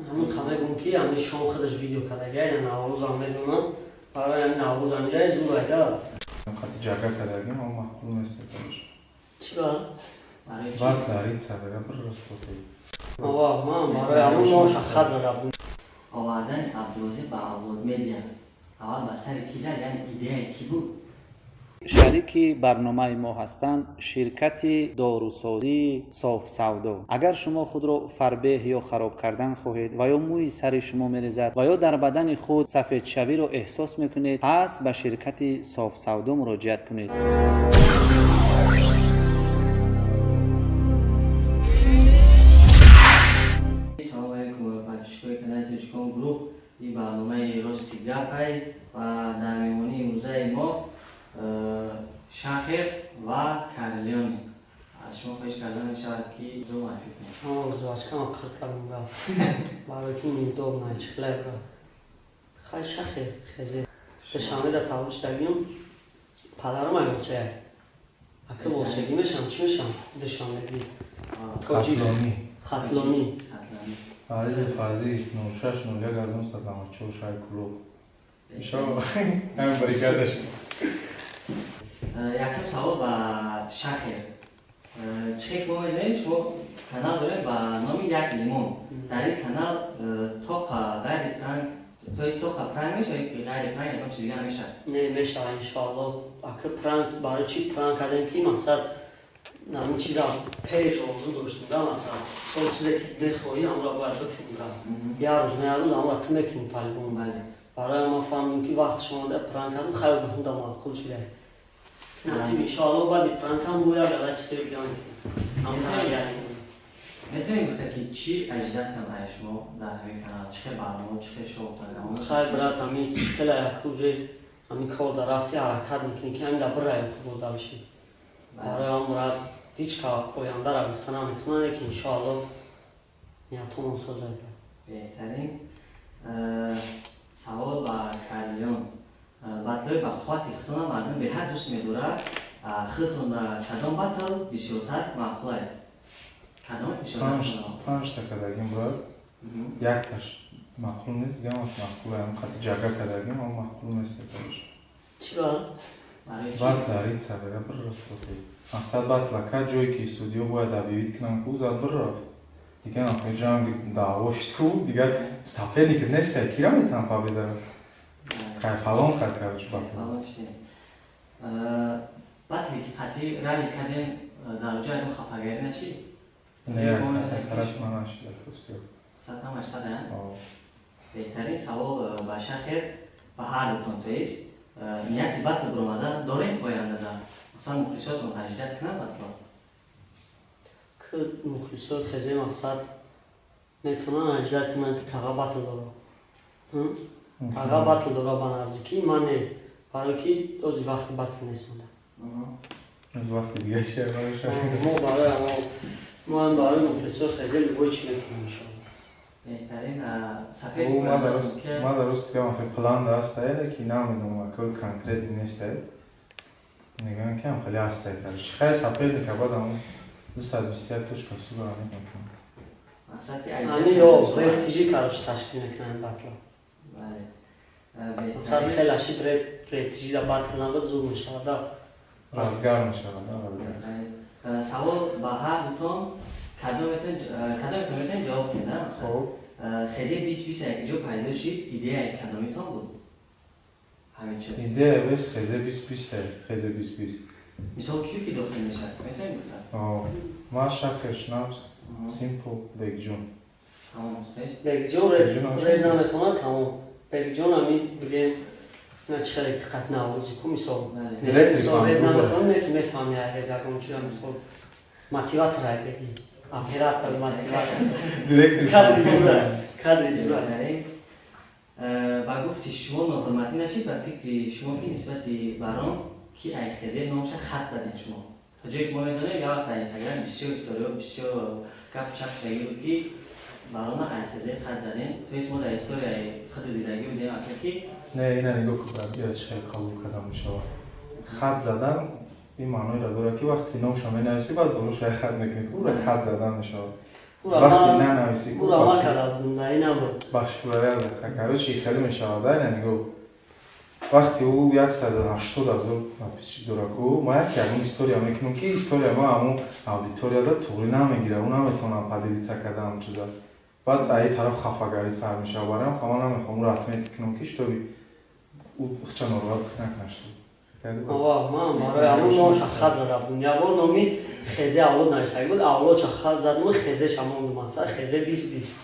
Ҳамин қадр ки ҳамин шом худаш видео кардагия, я Наврӯзам медонам, барои ҳамин Наврӯз ҳамҷаи зурайда. Қати ҷага кардагим, аммо маъқул нест. Чӣ ба? Баъд ларица дага бір рӯз. Ова, ман барои ҳамон моша хат зада будам. Овардани Абдурозиқ ба Авлод Медиа аввал ба сари ки зад, яъне идеяи кӣ буд? Шарики барномаи мо ҳастанд ширкати дорусозии Софсавдо. Агар шумо худро фарбеҳ ё хароб кардан хоҳед ва ё мӯи сари шумо мерезад ва ё дар бадани худ сафедшавиро эҳсос мекунед, пас ба ширкати Софсавдо муроҷиат кунед. Салому алейкум, подписчикои канали Тоҷикон Груп. Ин барномаи Рости гапай ва дар меҳмонии имрӯзаи мо Шахер ва Карлиони. Аз шумо хоҳиш карда мешавад, ки ду муаррифӣ кунед. Жвачкама қирт кардам, рафт, барои ки неудобно чихлай рафт. Хай, Шахер хезе Душанбеда таваллуд шудагим, падарам аймоцая ака восегӣ мешам, чӣ мешам, душанбегӣ, тоҷик. Хатлонӣ. Хатлонӣ. Фарзи фарзи 06 01 1994, шаҳри Кулоб. Иншоалло, ҳамин бригадаш. Якум савол ба Шахер. Чӣ хел мо медонем, шумо канал дорем ба номи Як Лимон. Дар ин канал тоқа ғайри пранк, то есть тоқа пранк мешавад ки ғайри пранк ягон чиз дига мешавад? Не, мешавад, иншоалло. Ака, пранк барои чӣ пранк кардем, ки мақсад ҳамин чиза пеш орзу доштем да. Масалан, то чизе ки мехоҳӣ, ҳамро бояд бикунӣ, як рӯз на як рӯз ҳамро ту мекунӣ по-любому. Барои ман фаҳмидем, ки вақти шумо пранк кардем, хайр, бихунда маъқул шуда, насиб, иншоалло. Баъди пранкам бо як ала чизои дига мекунем. Метавонем гуфта, ки чӣ ожидать кунам ай шумо дар ҳамин канал, чӣ хел барнома, чӣ хел шоу программа? Хайр, брат, ҳамин хела як уже ҳамин кор дар рафти, ҳаракат мекунӣ, ки ҳамин дар бирай футбол далши. Барои ҳам, брат, ҳеҷ ка ояндара гуфта наметавонам, ки иншоалло ниятомон созад. Беҳтарин. Савол ба Карлион. Батлҳои ба қуввати худтона мардум беҳад дӯст медорад. Худтон кадом батл бисёртар маъқулае, кадом бисёртар? Панҷта кардагим, брат, якташ маъқул нест, гамаш маъқулае. Ҳам қати ҷага кардагим, аммо маъқул нест. Чӣ ба? Батла рица дага бір рафт. Мақсад, батла ка ҷое ки судьё бояд объявить кунам, ку зад, бір рафт. Дигар ҳам ҷанг даъво шуд ку, дигар соперник нест, кира метавонам победа кай фалон кард, короче, батл. Батле ки қатъи рали кардем, дар ҷо ягон хафагарӣ нашид? Не, тарафи ман нашид. Сад ҳамаш сад. Беҳтарин. Савол ба Шахер, ба ҳар дутон, то есть нияти батл биромада дорем ояндада? Масалан, мухлисотон ожидать кунанд батло? Ки мухлисои хезе, мақсад, метавонанд ожидать кунанд, ки таға батл дора, таға батл дора ба наздикӣ. Ман не, барое ки ози вақти батл нест монда. Вақти дига. Мо барои мо ҳам барои мухлисои хезе любой чӣ мекунем, иншоалло. Беҳтарин. Ман дар рост гап, план ҳастае, ки намедонам, кор конкретно нестае. Мегӯям, ки ҳам хеле ҳастае, короче, хай, соперника баъд ҳамон 221 точка сура мекунам. Ҳамин ё реп-тижи, короче, ташкил мекунам батла. Мақсад, хеле ашид реп, реп-тижи да батл набуд, зуд мешавад да. Разгар мешавад. Савол ба ҳар дутон, кадометон метавонед ҷавоб диҳед. Мақсад, хези 20 20 як ҷо пайдо шид, идеяи кадомитон буд ҳамин чиз? Идея бес хезе 20 20, хезе 20 20. Мисол, киё ки дохил мешавад, метавонед гуфта? Ман, Шахер, Шнапс, Симпл, Бекҷон. Бекҷон рез намехонад, тамом. Бекҷон ами бигем, на чӣ хеле диққат наврӯзи ку, мисол реп намехонад, не ки мефаҳми ай реп ягон чиза, мисол, мотиватор ай беги, оператор, мотиватор, кадри зура, кадри зура. Ба гуфти шумо ноҳурматӣ нашид, ба фикри шумо, ки нисбати Барон, ки ай хезе номша хат задем шумо? То ҷое ки мо медонем, як вақт дар Инстаграм бисёр историё, бисёр гапу чап шудагӣ буд, ки Барона ай хезе хат задем. То есть мо дар историяи худу дидагӣ будем, ака, ки Не, ина нигоҳ кун, биёд, хеле қабул карда мешавад. Хат задан ин маъноеро дорад, ки вақте номша менависӣ, баъд болоша як хат мекунӣ, ура хат задан мешавад. Вақте нанависӣ. Ура ман карда будам, ина буд. Бахши короче, хеле мешавад, ина нигоҳ. Вақте ӯ 180 000 подписчик дорад ку, ма як ягон история мекунам, ки история ма ҳамун аудиторияда туғри намегира, ӯ наметавонам поделиться кардан ҳамун чиза. Баъд аи тараф хафагарӣ сар мешавад. Бароям ма намехоҳам ӯро отметить кунам, ки чтобы ӯ хча нороҳат ҳис накунад. Ова, ман барои ҳамун номша хат зада будам. Як бор номи Хезе Авлод нависагӣ буд, Авлодша хат задам, Хезеша мондум, мақсад Хезе 2020.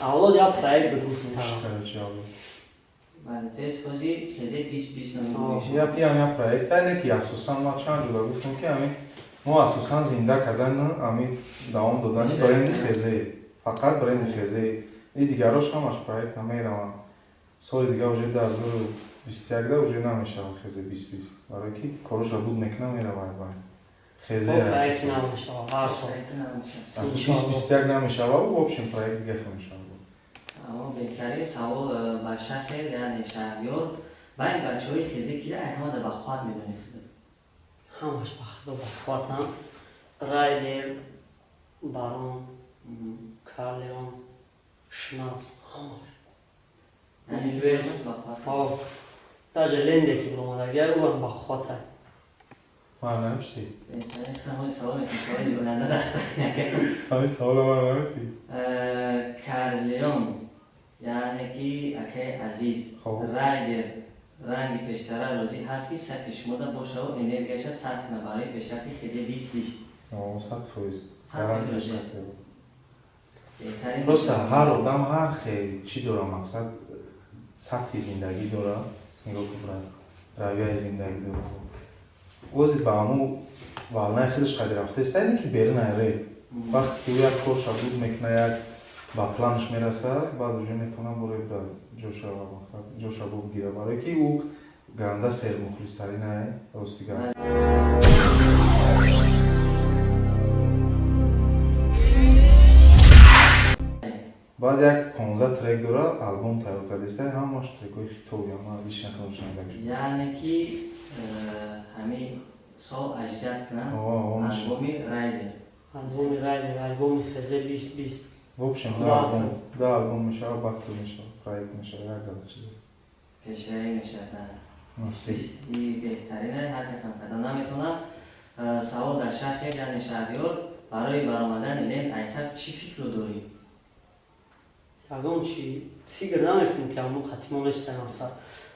Авлод як проект буд, гуфти тараф. Короче, авлод. Бале, то есть ҳозир Хезе 2020 номи мешавад. Я проект ане, ки асосан ма чанд ҷода гуфтам, ки ами мо асосан зинда кардан, ами давом додани бренди Хезе, фақат бренди Хезе, и дигарош ҳамаш проект намераванд. Соли дига уже 2021 да уже намешавад Хезе 2020, барое ки короша буд мекунам, меравад бай Хезе. Бо проект намешавад ҳар сол. Проект намешавад. 2021 намешавад, в общем, проект дига хел мешавад. Аммо беҳтарин савол ба Шахер, яъне Шаҳриёр: байни бачаҳои Хезе кира ай ҳамада бақувват медонед худат? Ҳамаш ба худо бақувватам. Райдер, Барон, Карлеон, Шнапс, ҳамаш. Вес. Бақувват. О, даже Ленде ки биромадагия, ӯам бақуввата. Ман намешти. Беҳтарин ҳамои савол мекунам, саволи оянда рафта. Ҳамин савола ман наметӣ. Карлеон, яъне ки акаи Азиз. Хоб. Райдер ранги пештара розӣ ҳаст, ки сафи шумода бошаву энергияша сарф кунад барои пешрафти Хезе 2020? 100%. 100%. Беҳтарин. Просто ҳар одам ҳар хел чӣ дора, мақсад сатҳи зиндагӣ дора. Нигоҳ кун, брат, равияи зиндагӣ дора. Ози ба ҳамун волнаи худаш қади рафтаеста, ине ки берун ай реп. Вақте ки ӯ як корша буд мекуна, як ба планаш мераса, баъд уже метавона боре ба ҷоша, мақсад ҷоша бигира, барое ки ӯ ганда сермухлистаринае, рости гап. Баъд як 15 трек дора, албом тайёр кардеста, ҳамаш трекҳои хитови, ама лично худам шунидагӣ шуд. Яъне ки ҳамин сол аждад кунанд альбоми Райдер. Альбоми Райдер, альбоми Хезе 2020. В общем, да Батл. альбом, да альбом мешава, батл мешава, проект мешава, як гала чизе. Пешравӣ мешавад. Насиб. И беҳтарина, ҳар касам карда наметавонад. Савол дар Шахер, яъне Шаҳриёр: барои баромадани Лен айсаб чӣ фикрро дорӣ? Ягон чи фикр намекунем, ки ҳамун қатимо нестем, мақсад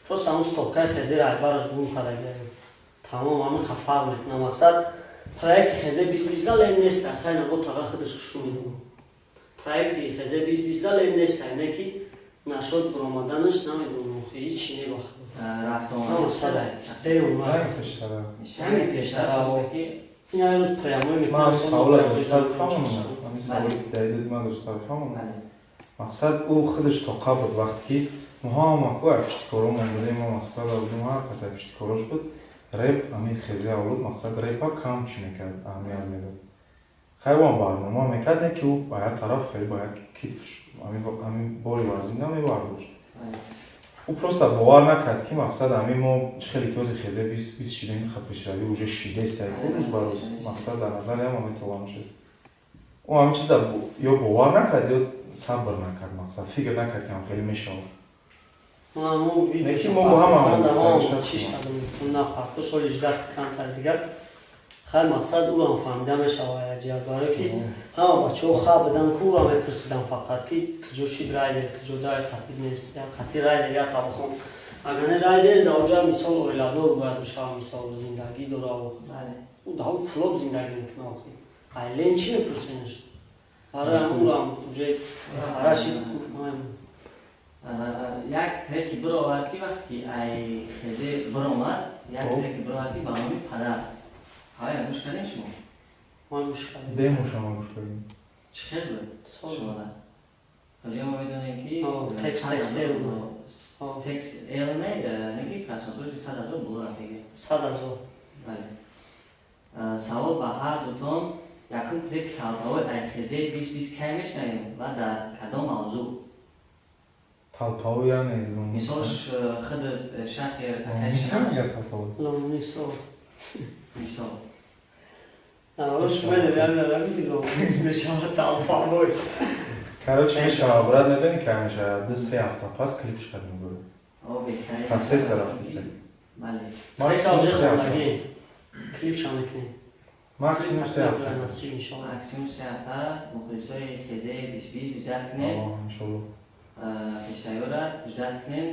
просто ҳамун стопкаи Хезеро айбараш гум кардагиам, тамом, ҳамин қа фарқ мекунам. Мақсад проекти Хезе 2020 да Лен неста, хайна бо таға худаш хушу медонам. Проекти Хезе 2020 да Лен неста, не ки нашод биромаданаш намедонам, ҳеҷ чи не бахт. Рафтуомад. Деюма. Ай пештара. Ҳамин пештара, ки ин ҳар рӯз прямой Ман мекунам. савола дурусттар фаҳмонам. Ҳамин саволи даиди ман дурусттар фаҳмонам. Бале. Мақсад ӯ худаш тоқа буд, вақте ки мо ҳама ку ай пишти коромон будем, мо Москвада будем, ҳар кас ай пишти корош буд, реп ҳамин Хезе Авлод, мақсад репа кам чӣ мекард, аҳамият медод. Хай ӯам барнома мекард, не ки ӯ ба як тараф хеле ба як китфш ҳамин бори варзида мебардошт. Бале. Ӯ просто бовар накард, ки мақсад ҳамин мо чӣ хеле ки ҳозир Хезе 2020 шидем, ха пешравӣ уже шидеста ку рӯз ба рӯз, мақсад дар назари ҳама метавон шуд. Ӯ ҳамин чиза ё бовар накард, ё сабр накард, мақсад фикр накард, ки ҳам хеле мешавад. Ҳамун Не, ки мо бо ҳама ҳам чиш кардам, на партош ҳоли ждат камтар дигар. Хай, мақсад ӯам фаҳмида мешавад як ҷиҳат, барое ки ҳама бачаҳо ха будан ку, ӯра мепурсидан фақат, ки куҷо шид Райдер, куҷо дай қатиб нест, як қатӣ Райдер як табхон. Агар не Райдер дар оҷа мисол оиладор бояд бишава, мисол зиндагӣ дора, ӯ дар клуб зиндагӣ мекунад, охи айлен чӣ мепурсенаш? Барои ҳамун ӯрам уже фарашид, гуфт. Як треки бировард, ки вақте ки ай Хезе биромад, як треки бировард, ки ба номи Падар. Ҳавая гӯш кардем шумо? Ман гӯш кардем. Демоша ма гӯш кардем. Чӣ хел буд шумода? Тоҷа мо медонем, ки Текст текст эл. Текст эл не, не ки просмотрши 100 000 боло рафтаги. 100 000. Бале. Савол ба ҳар дутон: якум трек Талпавои ай Хезе 2020 кай мешнавем ва дар кадом мавзӯъ? Талпаво яъне? Мисол худ Шахер. Талпаво. Ломисо. Мисол. Рост медонӣ, намедонам, мешавад Талпавой. Короче, мешава, брат, медонӣ ки ҳамеша 2-3 ҳафта пас клип чиқад мегӯяд. Процесс рафтисе. Бале. Максимум се ҳафта. Клип ша мекунем. Максимум се ҳафта. Максимум се ҳафта мухлисои хезе бисбис ждать кунем. Иншолло. Пештаёра ждать кунем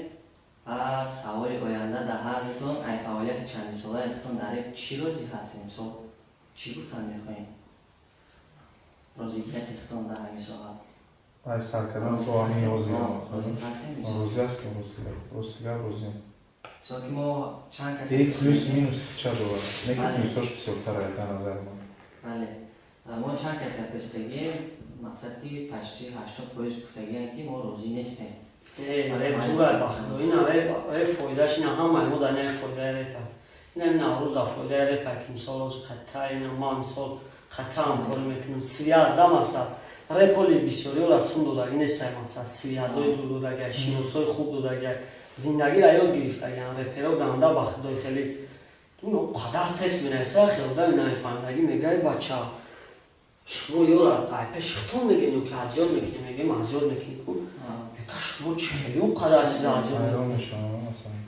ва саволи оянда дар ҳар дутон ай фаъолияти чандинсолаи худтон дар реп чӣ розӣ ҳастем? Мисол, чӣ гуфтан мехоҳем? Розигияти худтон дар ҳамин соҳа. Ай сар кардан то ҳамин розиам. Розӣ ҳастем, ростигап розиам. Мисол ки мо чанд кас плюс минус ча дорад? Не ки плюсош бисёртар ай дар назари ман. Бале. Мо чанд кас пурсидагием, мақсад ки почти 80% гуфтагианд ки мо розӣ нестем. Реп зур ай бахто. Ина реп фоидааш ина ҳамаи мо дар ин фоидаи реп аст. Ина Наврӯз дар фоидаи реп ай ки мисол ҳозир хатта ина ма мисол хатта ҳамкорӣ мекунем. Связь да мақсад. Реп ҳоли бисёриёро сум додагӣ нест ай мақсад. Связҳои зур додагиай, шиносҳои хуб додагиай. Зиндагиро ёд гирифтагиан. Реперо ганда ба худои хеле қадар текст менависа, хеле одами намефаҳмидагӣ мегӯяд бача шумо ёра ай пеши худтон мегӯед ё ки азёд мекунед? Мегӯем азёд мекунед ку. Мега шумо чӣ хеле он қадар чиз азёд мекунед?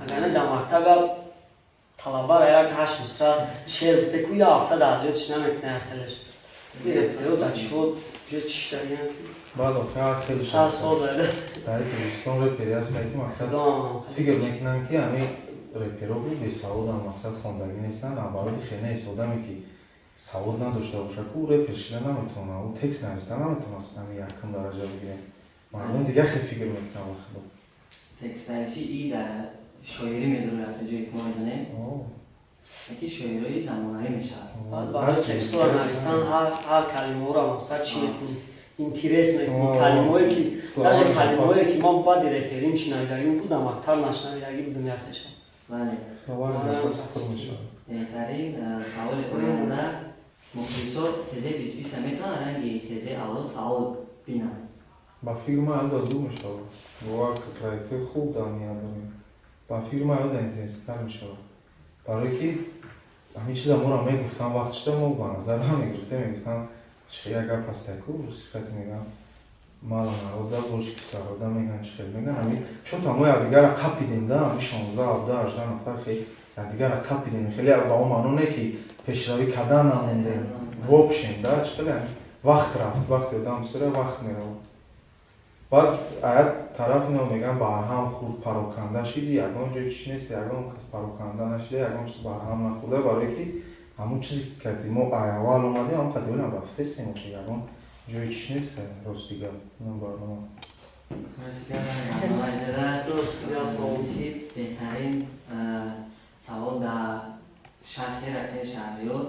Агар не дар мактаб як талабара як 8 мисра шеър бите ку як ҳафта дар азёдш намекунад як хелеш. Реперо дар чиҳо уже чиштагиан ки баъд охир хеле сад сол зада. Дар Тоҷикистон репери ҳастанд ки мақсад фикр мекунанд ки ҳамин реперо бесаводанд, мақсад хондагӣ нестанд, наоборот хеле нест. Одаме ки савод надошта бошад ку репер шида наметавонад, ӯ текст нависта наметавонад, ҳамин якум дараҷа бигирем. Мардум дигар хел фикр мекунанд ба худо. Текстнависӣ и дар шоирӣ медорад то ҷое ки мо медонем. Яке шоирои замонавӣ мешавад. Барои текстҳоро навистан ҳар калимаҳоро мақсад чӣ мекунӣ? Интерес мекунӣ. Калимаҳое ки даже калимаҳое ки мо баъди реперим шунавидагӣ буд, дар мактаб нашунавидагӣ будем яхеша. Бале. Беҳтарин саволи оянда мухлисо хезе бисбиса метавонанд ранги хезе авлод фаъол бинанд? Ба фикр ман ҳалда зуд мешавад. Бовар ки проектҳои хуб дар ният дорем. Ба фикр ман ҳалда интенсивтар мешавад. Барое ки ҳамин чиза моро мегуфтанд вақт шуда мо ба назар намегирифтем, мегуфтанд чӣ як гап ҳаст ку русифати мегӯянд мало народа больше кислорода мегӯянд чӣ хел мегӯянд ҳамин чунта мо якдигарро қапидем да ҳамин 16, 17, 18 нафар хел якдигарро қапидем хеле ба он маъно не ки пешравӣ кардан намондем в общем да чӣ хеле вақт рафт, вақти одам бисёре вақт меравад. Баъд як тараф ино мегӯянд барҳам хурд пароканда шиди, ягон ҷой чӣ нест, ягон кас пароканда нашида, ягон чиз барҳам нахӯрда, барое ки ҳамон чизе ки кати мо аввал омадем, ҳамон қати ҳолам рафтестем, ягон ҷои чӣ нест, рости гап инам барнома. Рости гап беҳтарин савол дар шарҳи рақаи Шаҳриёр.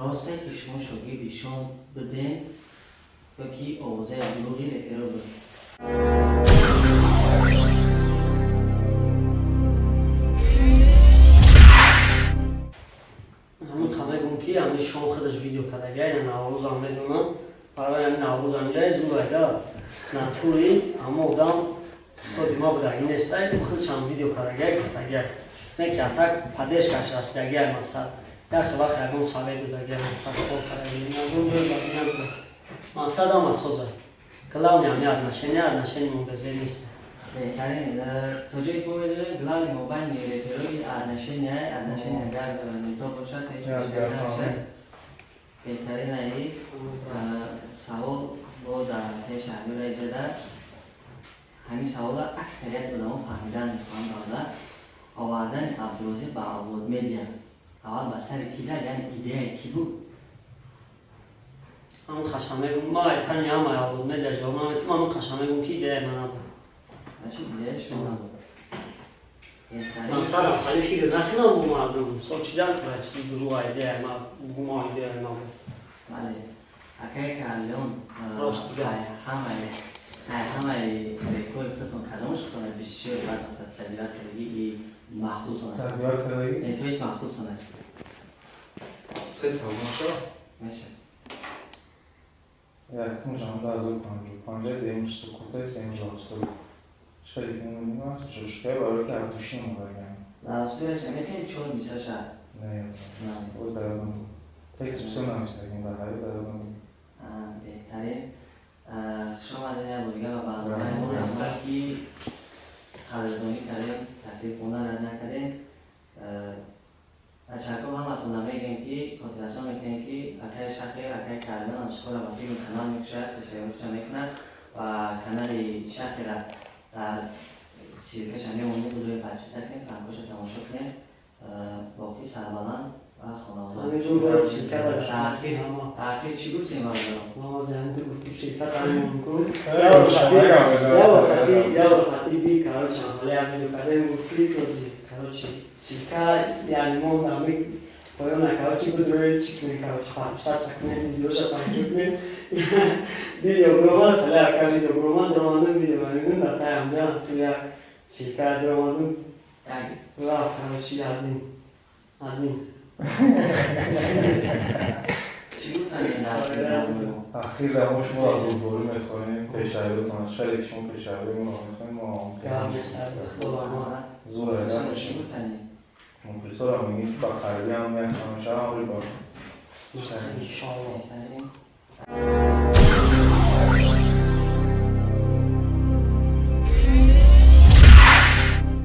Росте ки шумо шогирди шон будем ё ки овозаи дурӯғи реперо буд? Ҳамин қадар гум ки ҳамин шом худаш видео кардагиа, ина Наврӯзам медонам, барои ҳамин Наврӯз ҳаминҷа зур айда натури ҳама одам устоди ма будагӣ нестай, ӯ худашам видео кардагиа, гуфтагиа не ки атак поддержкаш расидагиа мақсад яхе вақт ягон совет додагиа, мақсад кор кардагиа, ягон ҷой багӣ набуда. Мақсад ҳама соза. Главное ҳамин отношение мо безер нест. Беҳтарин. То ҷое ки мо медонем, главное мо байни реперои отношения агар не то бошад, ҳеҷ пешравӣ намешавад. Беҳтарин аи савол бо дар пеш Шаҳриёра иҷода. Ҳамин саволро аксарияти одамо фаҳмидан мехоҳанд бародар. Овардани Абдурозиқ ба Авлод Медиа аввал ба сари ки зад, яъне идеяи кӣ буд? Ҳамин қашан мегӯм, ма айтани ҳамаи Авлод Медиа ҷавоб наметум, ҳамин қашан мегӯм ки идеяи ман набуд. Значит, идеяи шумо набуд. Мақсад аввали фикр накунам бо мардум. Мисол чӣ дар кора чизи дурӯға идеяи ма, бугума идеяи ма буд. Бале. Акай Карлеон, Рост гап. ҳамаи рекорди худтон кадомаш худтон бисёр бад мақсад задиват кардагӣ и маҳқултон аст? Задиват кардагӣ? То есть маҳқултон аст. Се та мешавад? Мешавад. Якумш ҳам 2055, дуюмш сукута, сеюмш Австрия. Чӣ хеле ки мебинам, ҷӯшкай барое ки аз души омадагиам. Дар Австрияш метавонед чор мисраша? Не, боз дар ёдам буд. Текст бисёр навиштагим, дар ҳаёт дар ёдам буд. Беҳтарин. Хуш омадед як бор дигар ба барномаи мо, ки қадрдонӣ кардем, таклифона рад накардем. Бачаҳако, ҳаматон мегӯем, ки хотиррасон мекунем, ки акаи Шахе, акаи Кардан ҳамсухора ба филм канал мекушад, ташаккурша мекунад ва канали Шахера дар ссылка ша мемонем, будуи подписаться кунед, пранк оша тамошо кунед. Боқӣ сарбаланд ва хонавода. Таъхир чӣ гуфтем, бародарон? Ссылка мемон. Я би, короче, ҳамале як видео кардем, гуфти, короче, ссылка яъне мондам поёна, короче, будуи чӣ кунем, короче, подписаться кунем, видеоша тамошо кунем. Видео буромад, хеле ака видео буромад, дромандум, видео мебинем, дар таям ту як ссылка дромандум. Ва, короче, админ админ. Чӣ гуфтанем дар Ахир дар мо шумо аз зурдорӣ мехоҳем, пешравиётон, хеле ки шумо пешравии моро мехоҳем, мо зур чӣ гуфтанем? Мухлисоро мегӯем, ки ба қарибӣ ҳам як ҳамшаҳр ба Иншоалло. Беҳтарин.